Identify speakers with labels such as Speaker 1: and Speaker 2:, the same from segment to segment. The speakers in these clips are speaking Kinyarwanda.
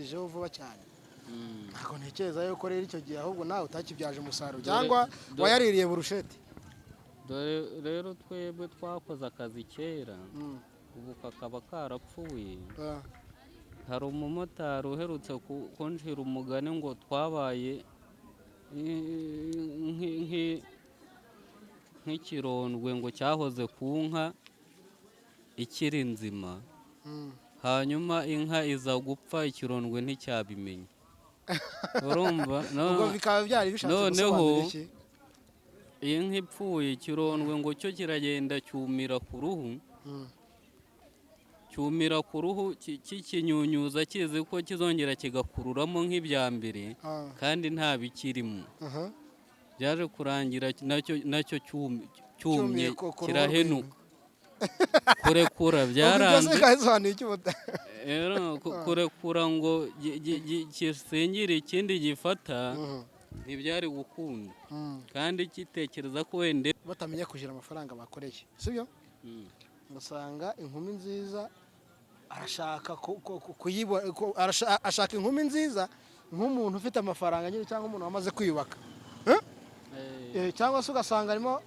Speaker 1: wakirangijeho vuba cyane. Ntabwo ntekereza yuko rero icyo gihe ahubwo nawe utakibyaje umusaruro cyangwa wayaririye burusheti.
Speaker 2: Dore rero twebwe twakoze akazi kera, ubu kakaba karapfuye. Hari umumotari uherutse kunshira umugani ngo twabaye nk'ikirondwe ngo cyahoze ku nka ikiri nzima, hanyuma inka iza gupfa, ikirondwe nticyabimenya. Urumva?
Speaker 1: Ubwo bikaba byari bishatse
Speaker 2: Noneho
Speaker 1: gusobanura iki?
Speaker 2: Inka ipfuye, ikirondwe ngo cyo kiragenda cyumira ku ruhu, cyumira ku ruhu kikinyunyuza, kizi ko kizongera kigakururamo nk'ibya mbere, kandi nta bikirimo. Byaje kurangira nacyo cyumye,
Speaker 1: Cyumiye ku ruhu.
Speaker 2: kirahenuka, kurekura
Speaker 1: Ubwo ibyo se
Speaker 2: byaranze.
Speaker 1: bikaba bisobanuye iki buta?
Speaker 2: Rero kurekura ngo gisingire ikindi gifata ntibyari gukunda, kandi gitekereza ko wenda
Speaker 1: Batamenya kugira amafaranga bakoreye, sibyo? Ugasanga inkumi nziza arashaka kuyibona, ashaka inkumi nziza nk'umuntu ufite amafaranga nyine, cyangwa umuntu wamaze kwiyubaka. Cyangwa se ugasanga arimo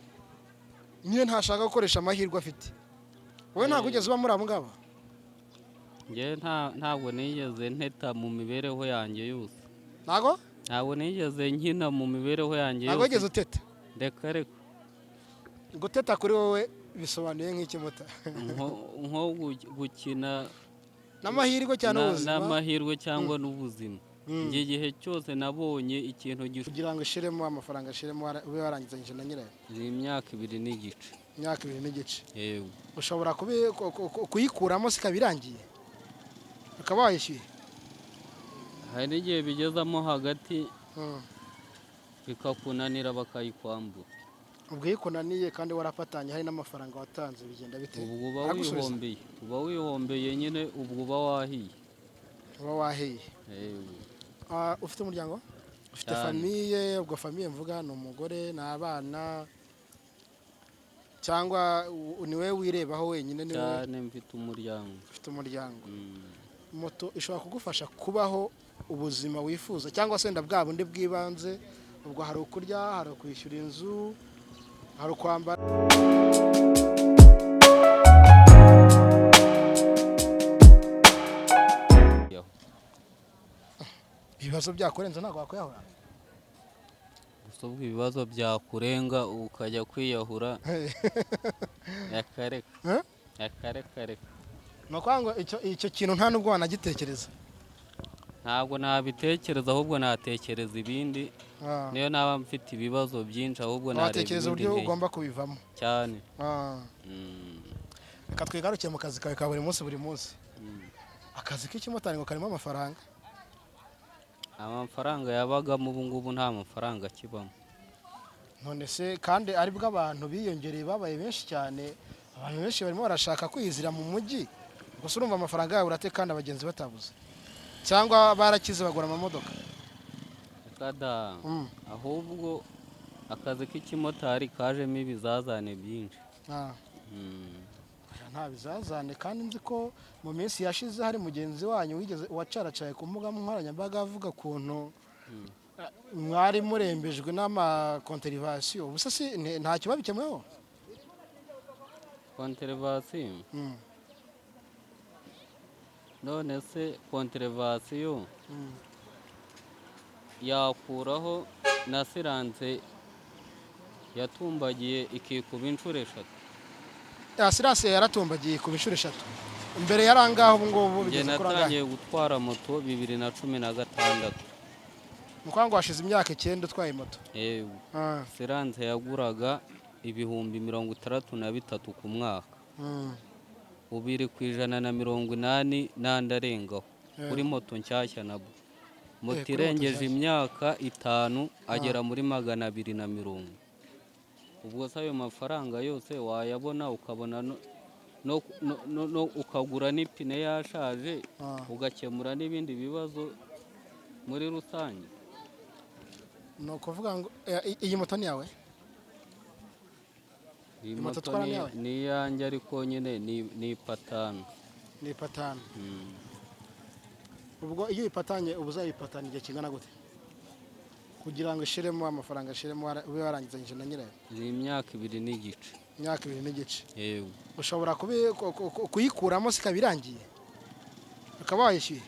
Speaker 1: nyine ntashaka gukoresha amahirwe afite. Wowe ntabwo ugeze uba muri abo ngabo?
Speaker 2: Njyewe ntabwo nigeze nteta mu mibereho yanjye yose.
Speaker 1: Ntabwo?
Speaker 2: Ntabwo nigeze nkina mu mibereho yanjye
Speaker 1: Ntabwo wigeze
Speaker 2: yose.
Speaker 1: uteta?
Speaker 2: Reka reka.
Speaker 1: Guteta kuri wowe bisobanuye nk'iki, muta?
Speaker 2: Nko gukina
Speaker 1: N'amahirwe cyane, ubuzima.
Speaker 2: N'amahirwe cyangwa n'ubuzima. Njye igihe cyose nabonye ikintu
Speaker 1: Kugira ngo ishiremo amafaranga, ashiremo, ube warangizanyije na nyirayo?
Speaker 2: Ni imyaka 2 n'igice.
Speaker 1: Imyaka 2 n'igice?
Speaker 2: Yego.
Speaker 1: Ushobora kuyikuramo se ikaba irangiye, ukaba wayishyuye?
Speaker 2: Hari n'igihe bigezamo hagati bikakunanira, bakayikwambura.
Speaker 1: Ubwo iyo ikunaniye kandi warafatanye, hari n'amafaranga watanze, bigenda bite?
Speaker 2: Ubwo uba
Speaker 1: Baragusubiza?
Speaker 2: wihombeye, uba wihombeye nyine, ubwo uba wahiye.
Speaker 1: Uba wahiye.
Speaker 2: Yego.
Speaker 1: Ah, ufite umuryango, ufite
Speaker 2: Cyane.
Speaker 1: famille? Ubwo famille mvuga ni umugore n'abana, cyangwa ni wowe wirebaho wenyine, ni wowe?
Speaker 2: Cyane, mfite umuryango.
Speaker 1: Ufite umuryango. Moto ishobora kugufasha kubaho ubuzima wifuza, cyangwa se wenda bwa bundi bw'ibanze? Ubwo hari ukurya, hari ukwishyura inzu, hari ukwambara.
Speaker 2: Yaho.
Speaker 1: Ibibazo byakurenze ntabwo wakwiyahura?
Speaker 2: Gusa ubwo ibibazo byakurenga ukajya kwiyahura, akareka.
Speaker 1: Eh?
Speaker 2: Akareka reka.
Speaker 1: Ni ukuvuga ngo icyo kintu nta nubwo wanagitekereza?
Speaker 2: Ntabwo nabitekereza, ahubwo natekereza ibindi. Niyo naba mfite ibibazo byinshi, ahubwo nareba
Speaker 1: Watekereza
Speaker 2: ibindi
Speaker 1: uburyo
Speaker 2: ntege.
Speaker 1: ugomba kubivamo.
Speaker 2: Cyane.
Speaker 1: Reka twigarukiye mu kazi kawe ka buri munsi, buri munsi. Akazi k'ikimotari ngo karimo amafaranga?
Speaker 2: Amafaranga yabagamo, ubu ngubu nta mafaranga akibamo.
Speaker 1: None se kandi aribwo abantu biyongereye, babaye benshi cyane, abantu benshi barimo barashaka kwiyizira mu mujyi, gusa urumva amafaranga yabo urate kandi abagenzi batabuze, cyangwa barakize bagura amamodoka?
Speaker 2: Reka da. Ahubwo akazi k'ikimotari kajemo ibizazane byinshi.
Speaker 1: Oya, nta bizazane, kandi nzi ko mu minsi yashize hari mugenzi wanyu wigeze wacaracaye ku mbuga nkoranyambaga avuga ukuntu mwari murembejwe n'amacontravention. Ubu se si ntacyo babikemuyeho?
Speaker 2: Contravention? None se contravention yakuraho na assurance yatumbagiye ikikuba inshuro 3?
Speaker 1: Assurance yaratumbagiye ku inshuro 3. Mbere yari angahe? Ubu ngubu
Speaker 2: Njye
Speaker 1: bigeze kuri angahe?
Speaker 2: natangiye gutwara moto 2016.
Speaker 1: Ni ukuvuga ngo hashize imyaka 9 utwaye moto?
Speaker 2: Yego. Assurance yaguraga 63,000 ku mwaka. Ubu iri ku 180 n'andi arengaho kuri moto nshyashya nabwo. Moto
Speaker 1: Kuri moto
Speaker 2: irengeje
Speaker 1: nshyashya.
Speaker 2: imyaka 5 agera muri 220. Ubwo se ayo mafaranga yose wayabona, ukabona no ukagura n'ipine yashaje, ugakemura n'ibindi bibazo muri rusange?
Speaker 1: Ni ukuvuga ngo iyi moto ni yawe?
Speaker 2: Iyi
Speaker 1: Moto
Speaker 2: moto
Speaker 1: utwara ni iyawe?
Speaker 2: Ni iyanjye, ariko nyine ni ipatano.
Speaker 1: Ni ipatano. Ubwo iyo uyipatanye uba uzayipatana igihe kingana gute kugira ngo ishiremo amafaranga, ishiremo ube warangizanyije na nyirayo?
Speaker 2: Ni imyaka 2 n'igice.
Speaker 1: Imyaka 2 n'igice.
Speaker 2: Yego.
Speaker 1: Ushobora kuyikuramo se ikaba irangiye ukaba wayishyuye?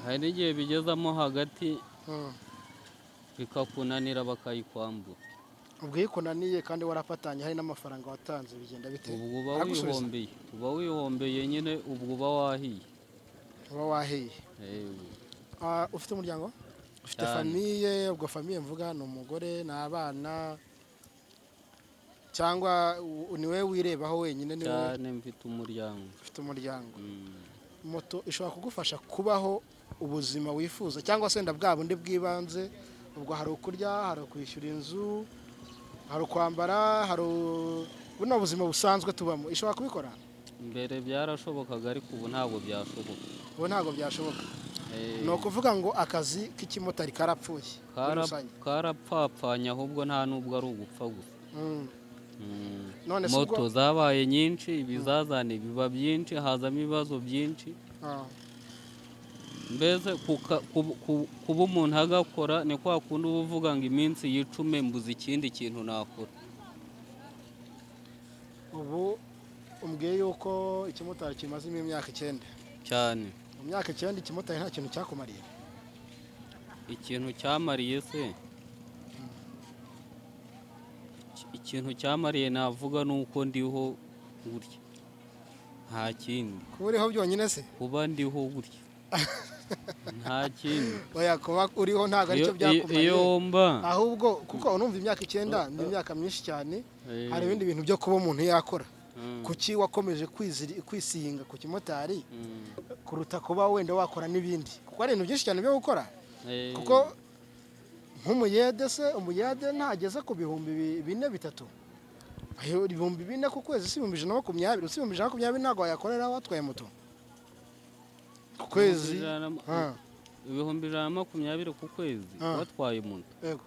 Speaker 2: Hari n'igihe bigezamo hagati bikakunanira bakayikwambura.
Speaker 1: Ubwo iyo ikunaniye kandi warapatanye hari n'amafaranga watanze bigenda bite?
Speaker 2: Ubwo uba
Speaker 1: Aragusubiza?
Speaker 2: wihombeye, uba wihombeye nyine, ubwo uba wahiye.
Speaker 1: Uba wahiye.
Speaker 2: Yego.
Speaker 1: Ufite umuryango? Ufite
Speaker 2: Cyane.
Speaker 1: famille? Ubwo famille mvuga ni umugore n'abana cyangwa ni wowe wirebaho wenyine? Ni wowe?
Speaker 2: Cyane, mfite umuryango.
Speaker 1: Ufite umuryango. Moto ishobora kugufasha kubaho ubuzima wifuza cyangwa se wenda bwa bundi bw'ibanze? Ubwo hari ukurya, hari ukwishyura inzu, hari ukwambara, hari buno buzima busanzwe tubamo, ishobora kubikora?
Speaker 2: Mbere byarashobokaga, ariko ubu ntabwo byashoboka.
Speaker 1: Ubu ntabwo byashoboka. Ni ukuvuga ngo akazi k'ikimotari karapfuye muri rusange.
Speaker 2: Karapfapfanye ahubwo, nta nubwo ari ugupfa gusa.
Speaker 1: None se ubwo
Speaker 2: Moto zabaye nyinshi, ibizazane biba byinshi, hazamo ibibazo byinshi. Mbese kuba umuntu agakora ni kwa kundi uba uvuga ngo iminsi yicume mbuze ikindi kintu nakora.
Speaker 1: Ubu umbwiye yuko ikimotari kimazemo imyaka 9.
Speaker 2: Cyane.
Speaker 1: Mu myaka 9 ikimotari nta kintu cyakumariye?
Speaker 2: Ikintu cyamariye se, ikintu cyamariye navuga ni uko ndiho gutya, nta kindi.
Speaker 1: Kuba uriho byonyine se?
Speaker 2: Kuba ndiho gutya, nta kindi.
Speaker 1: Oya, kuba uriho ntabwo aricyo byakumariye.
Speaker 2: Iyo mba
Speaker 1: Ahubwo kuko unumva imyaka 9 ni imyaka myinshi cyane, hari ibindi bintu byo kuba umuntu yakora. Kuki wakomeje kwisihinga ku kimotari kuruta kuba wenda wakora n'ibindi? Kuko hari ibintu byinshi cyane byo gukora. Kuko nk'umuyede se, umuyede ntageze ku bihumbi 4, 3. Ayo 4000 ku kwezi si 120,000? Si 120,000 ntabwo wayakorera watwaye moto ku kwezi.
Speaker 2: 120,000 ku kwezi watwaye moto?
Speaker 1: Yego.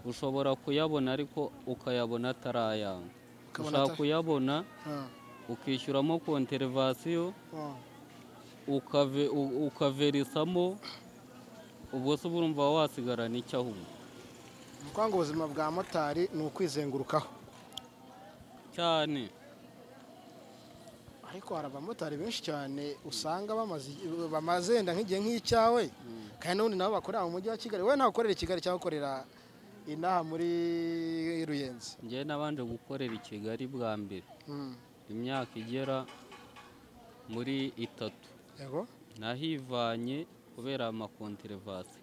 Speaker 2: Ushobora kuyabona ariko ukayabona atari ayawe.
Speaker 1: Ukabona
Speaker 2: Ushobora kuyabona ukishyuramo contravention, ukaverisamo, ubwo se uba urumva wasigarana icyo ahubwo?
Speaker 1: Ni ukuvuga ngo ubuzima bwa motari ni ukwizengurukaho.
Speaker 2: Cyane.
Speaker 1: Ariko hari abamotari benshi cyane usanga bamaze wenda nk'igihe nk'icyawe, kandi n'ubundi nabo bakorera mu mujyi wa Kigali. Wowe ntawe ukorera i Kigali cyangwa ukorera inaha muri Ruyenzi?
Speaker 2: Njyewe nabanje gukorera i Kigali bwa mbere imyaka igera muri 3. Nahivanye kubera ama contravention.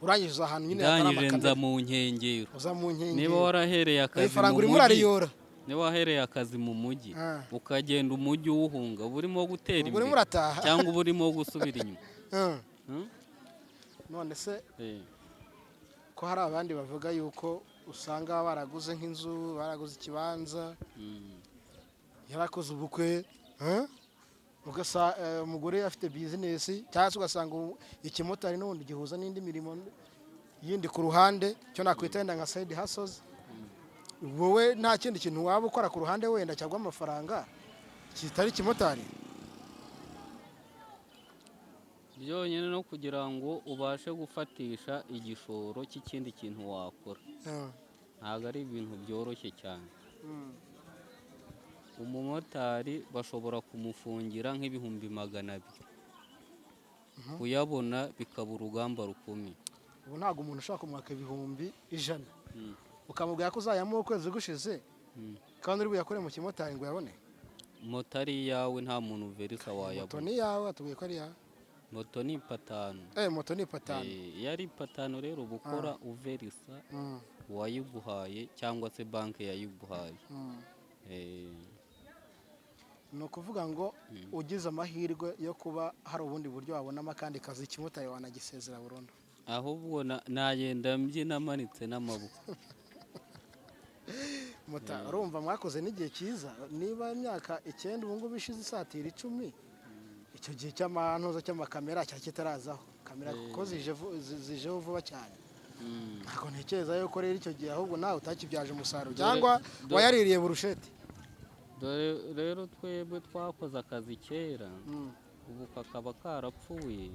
Speaker 1: Urangije uza ahantu nyine hatari
Speaker 2: Ndangije nza
Speaker 1: amakamera.
Speaker 2: mu nkengero.
Speaker 1: Uza mu nkengero.
Speaker 2: Niba warahereye akazi
Speaker 1: Ifaranga
Speaker 2: mu
Speaker 1: urimo
Speaker 2: mujyi,
Speaker 1: urariyora.
Speaker 2: niba wahereye akazi mu mujyi, ukagenda umujyi uwuhunga, uba urimo gutera
Speaker 1: Ubwo urimo
Speaker 2: imbere
Speaker 1: urataha.
Speaker 2: cyangwa uba urimo gusubira inyuma?
Speaker 1: None se ko hari abandi bavuga yuko usanga baraguze nk'inzu, baraguze ikibanza, yarakoze ubukwe, umugore afite business, cyangwa se ugasanga ikimotari n'ubundi gihuza n'indi mirimo yindi ku ruhande, cyo nakwita wenda nka side hustles. Wowe nta kindi kintu waba ukora ku ruhande wenda cyangwa amafaranga kitari ikimotari?
Speaker 2: Byonyine no kugira ngo ubashe gufatisha igishoro cy'ikindi kintu wakora, ntabwo ari ibintu byoroshye cyane. Umumotari bashobora kumufungira nk'200,000, kuyabona bikaba urugamba rukomeye.
Speaker 1: Ubu ntabwo umuntu ushobora kumwaka 100,000 ukamubwira ko uzayamuha ukwezi gushize kandi uri buyakore mu kimotari ngo uyabone?
Speaker 2: Moto ari iyawe, nta muntu uverisa
Speaker 1: Moto
Speaker 2: wayabona.
Speaker 1: ni iyawe, watubwiye ko ari iyawe.
Speaker 2: Moto ni ipatanu.
Speaker 1: Moto ni ipatanu.
Speaker 2: Iyo ari ipatanu rero uba ukora uverisa uwayiguhaye cyangwa se banki yayiguhaye.
Speaker 1: Ni ukuvuga ngo ugize amahirwe yo kuba hari ubundi buryo wabonamo akandi kazi, ikimotari wanagisezera burundu?
Speaker 2: Ahubwo nagenda mbyina manitse n'amaboko.
Speaker 1: Mota, urumva mwakoze n'igihe cyiza. Niba imyaka 9 ubu ngubu ishize isatira 10, icyo gihe cy'amantuza cy'amakamera cyari kitarazaho kamera, kuko zijeho vuba cyane. Ntabwo ntekereza yuko rero icyo gihe ahubwo nawe utakibyaje umusaruro cyangwa wayaririye burusheti.
Speaker 2: Dore rero twebwe twakoze akazi kera. Ubu kakaba karapfuye.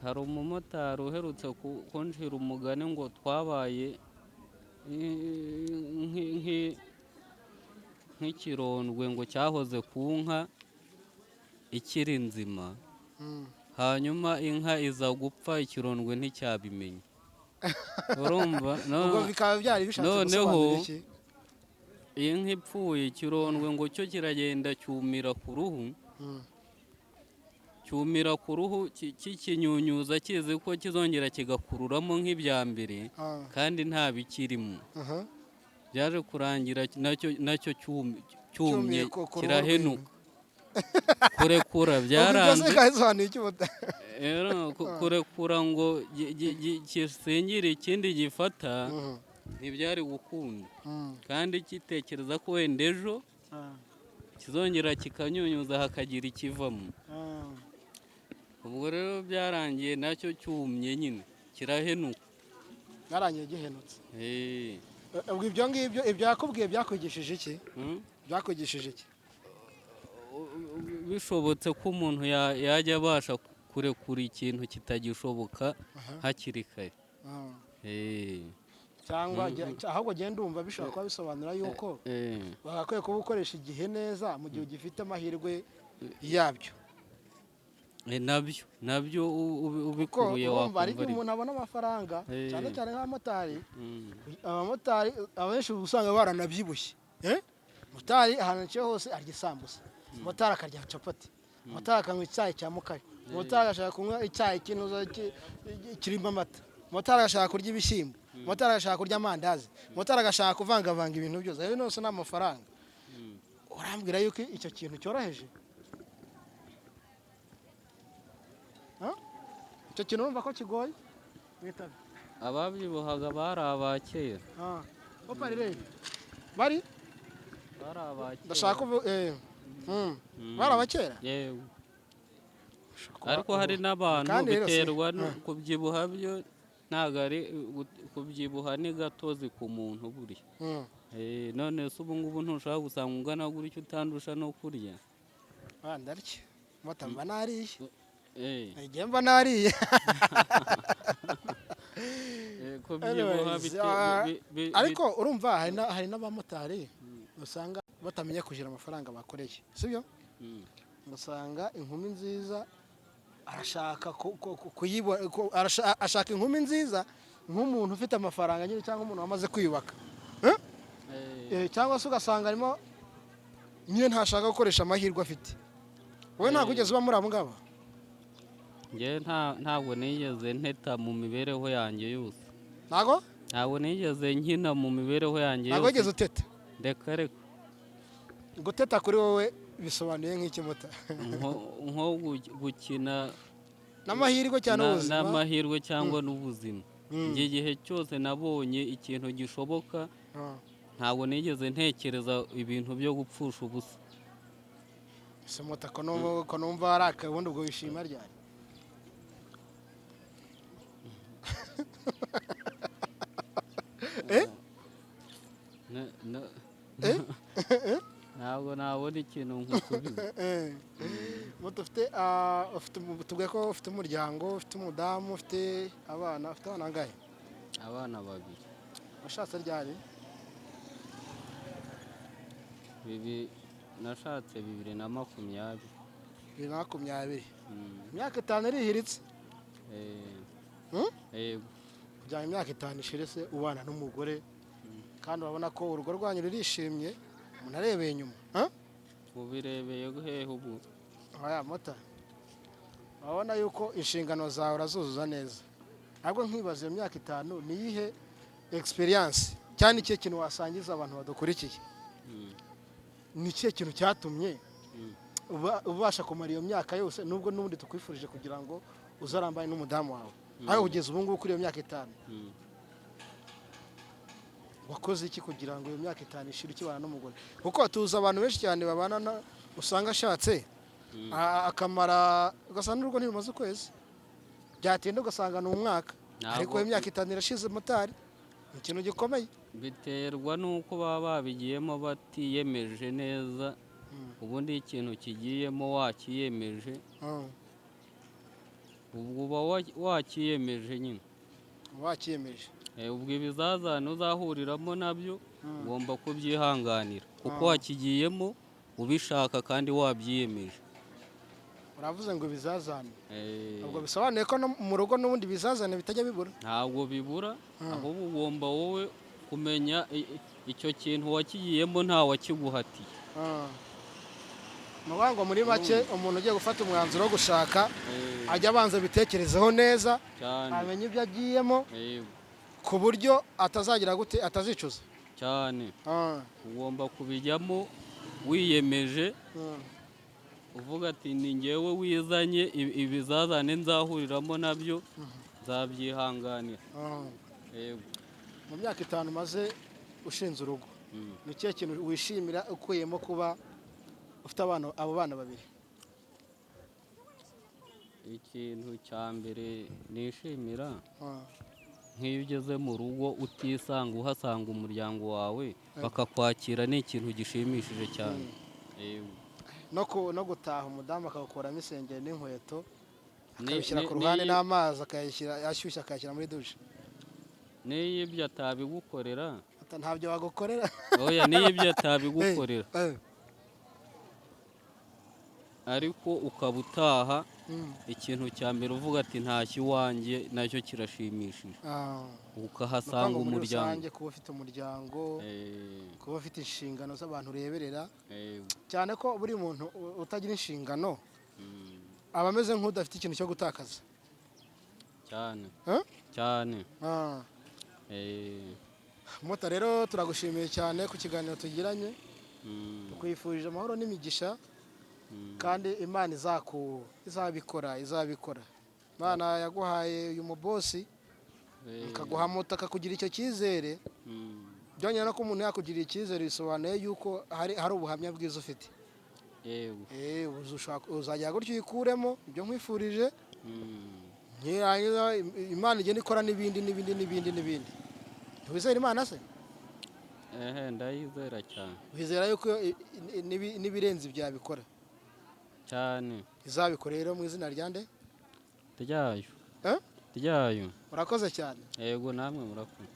Speaker 2: Hari umumotari uherutse kunshira umugani ngo twabaye nk'ikirondwe ngo cyahoze ku nka ikiri nzima, hanyuma inka iza gupfa ikirondwe nticyabimenya. Urumva?
Speaker 1: Ubwo bikaba byari bishatse
Speaker 2: Noneho
Speaker 1: gusobanura iki?
Speaker 2: Inka ipfuye, ikirondwe ngo cyo kiragenda cyumira ku ruhu, cyumira ku ruhu kikinyunyuza kizi ko kizongera kigakururamo nk'ibya mbere, kandi nta bikirimo. Byaje kurangira nacyo cyumye,
Speaker 1: Cyumiye ku ruhu.
Speaker 2: kirahenuka. Kurekura
Speaker 1: Ubwo ibyo se
Speaker 2: byaranze.
Speaker 1: bikaba bisobanuye iki, Muta?
Speaker 2: Rero kurekura ngo gisingire ikindi gifata ntibyari gukunda, kandi kitekereza ko wenda ejo kizongera kikanyunyuza hakagira ikivamo. Ubwo rero byarangiye nacyo cyumye nyine, kirahenuka.
Speaker 1: Byarangiye gihenutse.
Speaker 2: Eh.
Speaker 1: Ubwo ibyo ngibyo, ibyo yakubwiye byakwigishije iki?
Speaker 2: Hmm?
Speaker 1: Byakwigishije iki?
Speaker 2: Bishobotse ko umuntu yajya abasha kurekura ikintu kitagishoboka hakiri kare. Eh.
Speaker 1: Cyangwa ahubwo genda umva, bishobora kuba bisobanura yuko bagakwiye kuba ukoresha igihe neza mu gihe ugifite amahirwe yabyo.
Speaker 2: Nabyo
Speaker 1: Kuko
Speaker 2: ubikuruye
Speaker 1: urumva hari
Speaker 2: wakumva
Speaker 1: igihe
Speaker 2: ari
Speaker 1: umuntu abona amafaranga, cyane cyane nk'abamotari. Abamotari abenshi uba usanga baranabyibushye. Motari ahantu aciye hose arya isambusa, motari akarya capati, motari akanywa icyayi cya mukari, motari agashaka kunywa icyayi cy'intuza kirimo amata, motari agashaka kurya ibishyimbo, motari agashaka kurya amandazi, motari agashaka kuvangavanga ibintu byose. Ayo yose ni amafaranga. Urambwira yuko icyo kintu cyoroheje? Ha? Icyo kintu urumva ko kigoye? Mwitabe.
Speaker 2: Ababyibuhaga bari aba kera.
Speaker 1: Ah. Opa, rero bari
Speaker 2: Bari aba kera.
Speaker 1: Ndashaka kuvuga bari abakera.
Speaker 2: Yewe, ariko hari n'abantu
Speaker 1: Kandi rero
Speaker 2: biterwa no kubyibuha, byo ntabwo ari kubyibuha ni gatozi ku muntu buriya. None se ubu ngubu ntushobora gusanga ungana gutya utandusha no kurya?
Speaker 1: Ah, ndarya mota, mba nariye.
Speaker 2: Eh.
Speaker 1: Igihe mba nariye.
Speaker 2: Kubyibuha
Speaker 1: Anyways, ariko urumva hari n'abamotari usanga batamenya kugira amafaranga bakoreye, sibyo? Ugasanga inkumi nziza arashaka kuyibona, ashaka inkumi nziza nk'umuntu ufite amafaranga nyine, cyangwa umuntu wamaze kwiyubaka. Eh?
Speaker 2: Eh.
Speaker 1: Cyangwa se ugasanga arimo nyine ntashaka gukoresha amahirwe afite. Wowe ntabwo ugeze uba muri abo ngabo?
Speaker 2: Njyewe ntabwo nigeze nteta mu mibereho yanjye yose.
Speaker 1: Ntabwo?
Speaker 2: Ntabwo nigeze nkina mu mibereho yanjye
Speaker 1: Ntabwo wigeze
Speaker 2: yose.
Speaker 1: uteta?
Speaker 2: Reka reka.
Speaker 1: Guteta kuri wowe bisobanuye nk'iki, Muta?
Speaker 2: Nko gukina
Speaker 1: N'amahirwe cyane, ubuzima.
Speaker 2: N'amahirwe cyangwa n'ubuzima. Njye igihe cyose nabonye ikintu gishoboka, ntabwo nigeze ntekereza ibintu byo gupfusha ubusa.
Speaker 1: Ese Muta, ko numva ari akabundi, ubwo wishima ryari? Eh? Eh?
Speaker 2: Ntabwo nabona ikintu nkusubiza.
Speaker 1: Muta, ufite ufite, tubwiye ko ufite umuryango, ufite umudamu, ufite abana. Ufite abana bangahe?
Speaker 2: Abana babiri.
Speaker 1: Washatse ryari?
Speaker 2: Nashatse 2020.
Speaker 1: 2020? Imyaka 5 irihiritse.
Speaker 2: Eh.
Speaker 1: Hmm?
Speaker 2: Yego.
Speaker 1: Kugira ngo imyaka 5 ishire se ubana n'umugore, kandi urabona ko urugo rwanyu rurishimye umuntu arebeye inyuma, ha?
Speaker 2: Ubirebeye hehe ubu?
Speaker 1: Oya Mota, urabona yuko inshingano zawe urazuzuza neza. Ntabwo nkibaza, iyo myaka 5 ni iyihe experience cyane, ikihe kintu wasangiza abantu badukurikiye? Ni ikihe kintu cyatumye ubasha kumara iyo myaka yose, nubwo n'ubundi tukwifurije kugira ngo uzarambane n'umudamu wawe, ariko kugeza ubu ngubu kuri iyo myaka 5, wakoze iki kugira ngo iyo myaka 5 ishire ukibana n'umugore? Kuko tuzi abantu benshi cyane babana usanga ashatse akamara, ugasanga n'urugo ntirumaze ukwezi, byatinda ugasanga ni umwaka. Ariko iyo myaka 5 irashize, motari, ni ikintu gikomeye.
Speaker 2: Biterwa n'uko baba babigiyemo batiyemeje neza. Ubundi iyo ikintu kigiyemo wakiyemeje, ubwo uba wakiyemeje nyine.
Speaker 1: Wakiyemeje.
Speaker 2: Ubwo ibizazane uzahuriramo nabyo ugomba kubyihanganira, kuko wakigiyemo ubishaka kandi wabyiyemeje.
Speaker 1: Uravuze ngo ibizazane, ubwo bisobanuye ko no mu rugo n'ubundi ibizazane bitajya bibura?
Speaker 2: Ntabwo bibura, ahubwo ugomba wowe kumenya icyo kintu wakigiyemo nta wakiguhatiye.
Speaker 1: Ni ukuvuga ngo muri make umuntu ugiye gufata umwanzuro wo gushaka ajya abanza abitekerezeho neza,
Speaker 2: cyane,
Speaker 1: amenye ibyo agiyemo,
Speaker 2: Yego.
Speaker 1: ku buryo atazagira gute, atazicuza.
Speaker 2: Cyane. Ugomba kubijyamo wiyemeje, uvuga ati ni ngewe wizanye, ibizazane nzahuriramo nabyo nzabyihanganira. Yego.
Speaker 1: Mu myaka 5 umaze ushinze urugo, ni ikihe kintu wishimira ukuyemo kuba ufite abo bana babiri?
Speaker 2: Ikintu cya mbere nishimira, nk'iyo ugeze mu rugo utisanga, uhasanga umuryango wawe bakakwakira, ni ikintu gishimishije cyane. Yego.
Speaker 1: No gutaha umudamu akagukuramo isengeri n'inkweto, akabishyira ku ruhande, n'amazi akayashyira ashyushye, akayashyira muri dushe.
Speaker 2: N'iyo ibyo atabigukorera.
Speaker 1: Ntabyo bagukorera.
Speaker 2: Oya, n'iyo ibyo atabigukorera, ariko ukaba utaha, ikintu cya mbere uvuga ati ntashye iwanjye, nacyo kirashimishije. Ukahasanga
Speaker 1: Ni ukuvuga ngo muri
Speaker 2: umuryango.
Speaker 1: rusange kuba ufite umuryango, kuba ufite inshingano z'abantu ureberera, cyane ko buri muntu utagira inshingano aba ameze nk'udafite ikintu cyo gutakaza.
Speaker 2: Cyane.
Speaker 1: Eh?
Speaker 2: Cyane.
Speaker 1: Mota, rero turagushimiye cyane ku kiganiro tugiranye. Tukwifurije amahoro n'imigisha, kandi Imana izabikora, izabikora. Imana yaguhaye uyu mubosi, ikaguha moto, akakugira icyo cyizere. Byongeye no ko umuntu yakugiriye icyizere bisobanuye yuko hari ubuhamya bwiza ufite.
Speaker 2: Yego.
Speaker 1: Uzajya gutyo uyikuremo ibyo nkwifurije. Nirangiza Imana igenda ikora n'ibindi n'ibindi n'ibindi n'ibindi. Ntiwizera Imana se?
Speaker 2: Ehe, ndayizera cyane.
Speaker 1: Wizera yuko n'ibirenze byabikora?
Speaker 2: Cyane.
Speaker 1: Izabikora rero mu izina rya nde?
Speaker 2: Ryayo.
Speaker 1: Eh?
Speaker 2: Ryayo.
Speaker 1: Urakoze cyane.
Speaker 2: Yego, namwe murakoze.